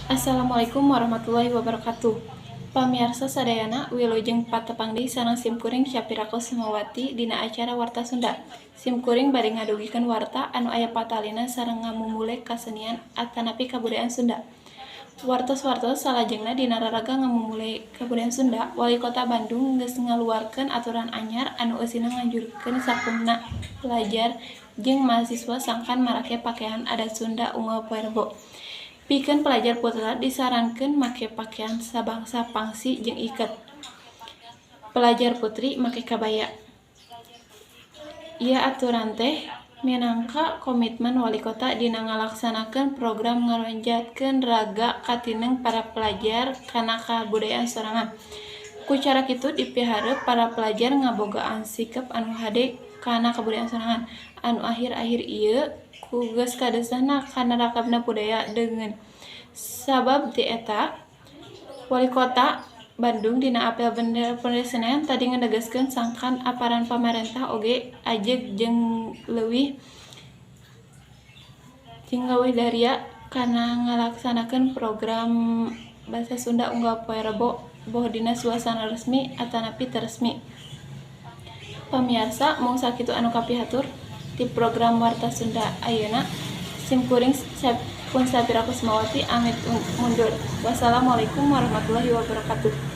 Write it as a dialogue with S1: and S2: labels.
S1: Assalamualaikum warahmatullahi wabarakatuh. Pamiarsa sadayana, wilujeng patepang deui sareng simkuring Syafira Kusumawati dina acara Warta Sunda. Simkuring bade ngadugikeun warta anu aya patalina sareng ngamumule kasenian atanapi kabudayaan Sunda. Wartos-wartos salajengna dina raraga ngamumule kabudayaan Sunda, Walikota Bandung geus ngaluarkeun aturan anyar anu eusina nganjurkeun sakumna pelajar jeung mahasiswa sangkan marake pakean adat Sunda unggal poe Rebo. Pikeun pelajar putra disarankeun make pakean sabangsa pangsi jeung iket. Pelajar putri make kabaya. Ieu aturan teh minangka komitmen walikota dina ngalaksanakeun program ngaronjatkeun raga katineng para pelajar kana kabudayaan sorangan. Ku cara kitu dipiharep para pelajar ngabogaan sikep anu hade kana kabudayaan sorangan anu akhir-akhir ieu ku geus kadesahna kana rakabna budaya deungeun. Sabab ti eta, Walikota Bandung dina apel bendera poe Senen tadi nganegaskeun sangkan aparat pamarentah oge ajeg jeung leuwih daria kana ngalaksanakeun program basa Sunda unggal poe Rebo, boh dina suasana resmi atanapi teu resmi. Pamiarsa, mung sakitu anu kapihatur ti program Warta Sunda ayeuna. Simkuring pun Syafira Kusumawati amit mundur. Wassalamualaikum warahmatullahi wabarakatuh.